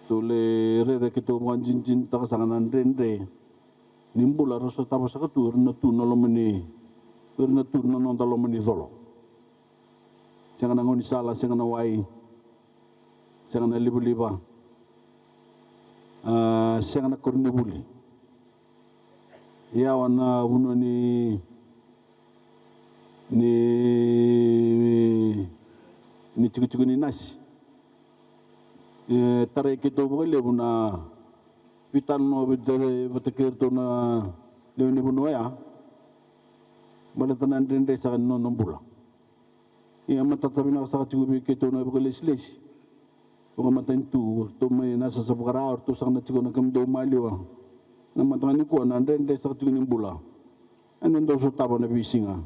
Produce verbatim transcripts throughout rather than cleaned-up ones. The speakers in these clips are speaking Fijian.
Tou lai raica keitou vakadinadinataka saka na dredre ni bula ra sotava saka tu o ira na tu na loma ni, o ira na tu na noda loma ni colo. Sega na gaunisala, sega na wai, sega na livaliva, a, sega na koronivuli. Ia, o na vanua ni, ni, ni tikotiko ni nasi. E tarai keitou vakalevu na veitalanoa vata, vata kei iratou na lewe ni vanua oya. Baleta na dredre saka ni nona bula. Ia matata vinaka saka tiko vei keitou na vakalesilesi vakamatanitu, ratou mai na sasa vakara, o ratou saka na tiko na kemudou maliwa. Na mataka nikua na dredre saka tiko ni bula. Eda dau sotava na veisiga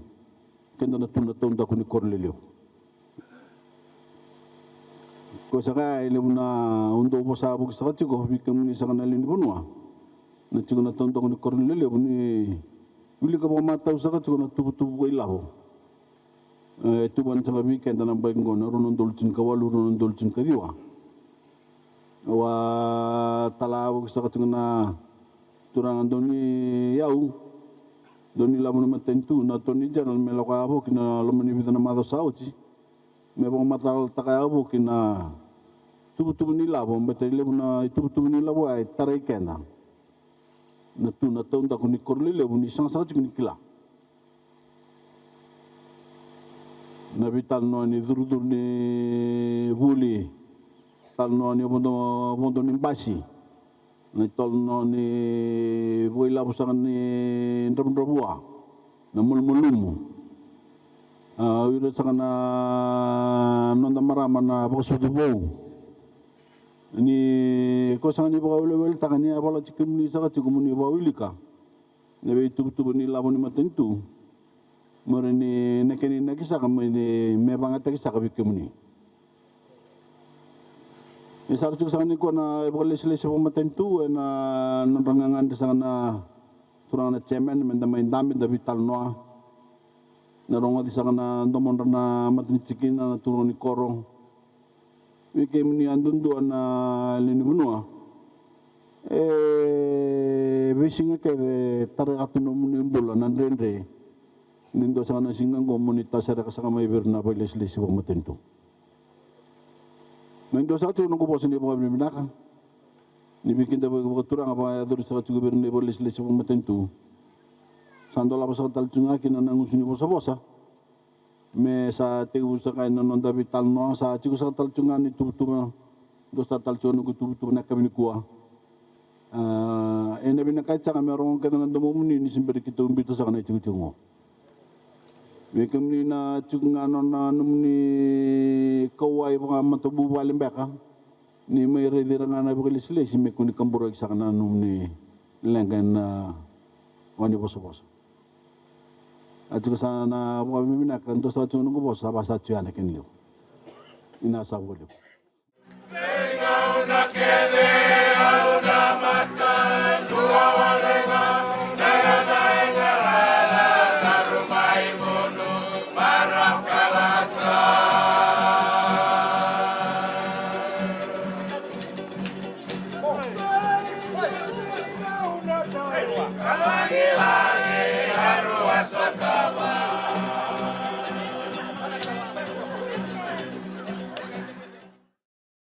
keda na tu na taudaku ni koro lelevu. Ko saka e levu na, au dau vosa vuki saka tiko vei kemuni saka na lewe ni vanua na tiko na taudaku ni koro lelevu, ni wilika vakamatau saka tiko na tuvatuva vakailavo. E tuvana saka vei keda na baki qo na rua na udolu tinikawalu, rua na udolu tinikaciwa. Au a tala vuki saka tiko na turaga dau ni yau, dau ni lavo ni matanitu, na Attorney General, me lako ya vuki na loma ni vica na macawa sa oti, me vakamatalataka ya vuki na tuvatuva ni lavo, baleta e levu na ituvatuva ni lavo ya e tarai keda na tu na taudaku ni koro lelevu ni sega saka tiko ni kila. Na veitalanoa ni curucuru ni vuli, talanoa ni vodo, vodo ni basi, na italanoa ni vakailavo saka ni dravudravua, na malumalumu. A, o ira saka na noda marama na vakasucu vou. Ni ko saka ni vakaweleweletaka, ni a vala tiko kemuni saka tiko mo ni vakawilika na veituvatuva ni lavo ni matanitu, mo ni na kena inaki saka me ni, me vagataki saka vei kemuni. Ni sa ra tiko saka nikua na vakalesilesi vakamatanitu ena nodra gagadre saka na turaga na chairman me da mai dabe da veitalanoa. Na rogoci saka na domodra na matanitu kina na turaga ni koro. Vei kemuni yadudua na lewe ni vanua, e veisiga kece e tarai ka tu nomuni bula na dredre. Ni dua saka na siga qo mo ni tasereka saka mai vei ira na vakalesilesi vakamatanitu. Mai dua saka tiko noqu vosa ni vakavinavinaka ni veikidavaki vakaturaga vakayacori saka tiko vei ira na vakalesilesi vakamatanitu. Sa dolava saka tale tiko ga kina na gusu ni vosavosa. Me sa tekivu saka na noda veitalanoa, sa tiko saka tale tiko ga na ituvatuva, dua saka tale tiko noqu ituvatuva na yakavi nikua. A, ena vinakati saka me rogo kece na domomuni ni se bera keitou biuta saka na itikotiko qo. Vei kemuni na tiko ga nona nomuni kauwai vakamatabuvale beka, ni mai raici ira ga na vakalesilesi me kua ni kaburaki saka na nomuni leqa ena wa ni vosavosa. A tiko sa na vakavinavinaka, dua sa tiko noqu vosa, sa va sa tiko ya na kena levu. Ina sa vakalevu.